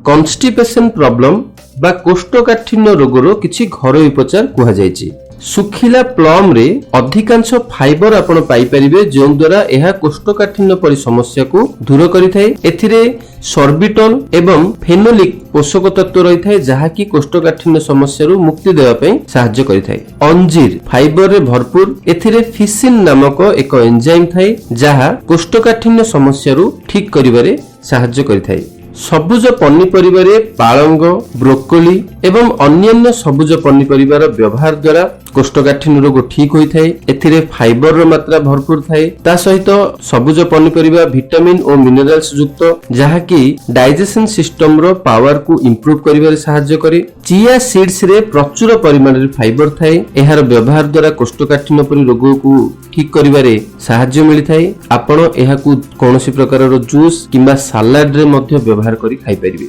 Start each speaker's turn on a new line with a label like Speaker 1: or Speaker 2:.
Speaker 1: Constipation problem ବା କୋଷ୍ଠକାଠିନ୍ୟ ରୋଗର କିଛି ଘରୋଇ ଉପଚାର କୁହାଯାଇଛି। ଶୁଖିଲା ପ୍ଲମରେ ଅଧିକାଂଶ ଫାଇବର ଆପଣ ପାଇପାରିବେ, ଯେଉଁଦ୍ୱାରା ଏହା କୋଷ୍ଠକାଠିନ୍ୟ ପରି ସମସ୍ୟାକୁ ଦୂର କରିଥାଏ। ଏଥିରେ ସର୍ବିଟଲ ଏବଂ ଫେନୋଲିକ ପୋଷକ ତତ୍ତ୍ୱ ରହିଥାଏ, ଯାହାକି କୋଷ୍ଠକାଠିନ୍ୟ ସମସ୍ୟାରୁ ମୁକ୍ତି ଦେବା ପାଇଁ ସାହାଯ୍ୟ କରିଥାଏ। ଅଞ୍ଜିର ଫାଇବରରେ ଭରପୁର। ଏଥିରେ ଫିସିନ୍ ନାମକ ଏକ ଏନଜାଇମ୍ ଥାଏ, ଯାହା କୋଷ୍ଠକାଠିନ୍ୟ ସମସ୍ୟାରୁ ଠିକ୍ କରିବାରେ ସାହାଯ୍ୟ କରିଥାଏ। ସବୁଜ ପନିପରିବାରେ ପାଳଙ୍ଗ, ବ୍ରୋକୋଲି ଏବଂ ଅନ୍ୟାନ୍ୟ ସବୁଜ ପନିପରିବାର ବ୍ୟବହାର ଦ୍ୱାରା କୋଷ୍ଠକାଠିନ୍ୟ ରୋଗ ଠିକ୍ ହୋଇଥାଏ। ଏଥିରେ ଫାଇବରର ମାତ୍ରା ଭରପୁର ଥାଏ। ତା ସହିତ ସବୁଜ ପନିପରିବା ଭିଟାମିନ୍ ଓ ମିନେରାଲ୍ସ ଯୁକ୍ତ, ଯାହାକି ଡାଇଜେସନ ସିଷ୍ଟମର ପାୱାରକୁ ଇମ୍ପ୍ରୁଭ କରିବାରେ ସାହାଯ୍ୟ କରେ। ଚିଆ ସିଡ୍ସରେ ପ୍ରଚୁର ପରିମାଣରେ ଫାଇବର ଥାଏ। ଏହାର ବ୍ୟବହାର ଦ୍ୱାରା କୋଷ୍ଠକାଠିନ୍ୟ ପରି ରୋଗକୁ ଠିକ୍ କରିବାରେ ସାହାଯ୍ୟ ମିଳିଥାଏ। ଆପଣ ଏହାକୁ କୌଣସି ପ୍ରକାରର ଜୁସ୍ କିମ୍ବା ସାଲାଡରେ ମଧ୍ୟ ବ୍ୟବହାର କରି ଖାଇପାରିବେ।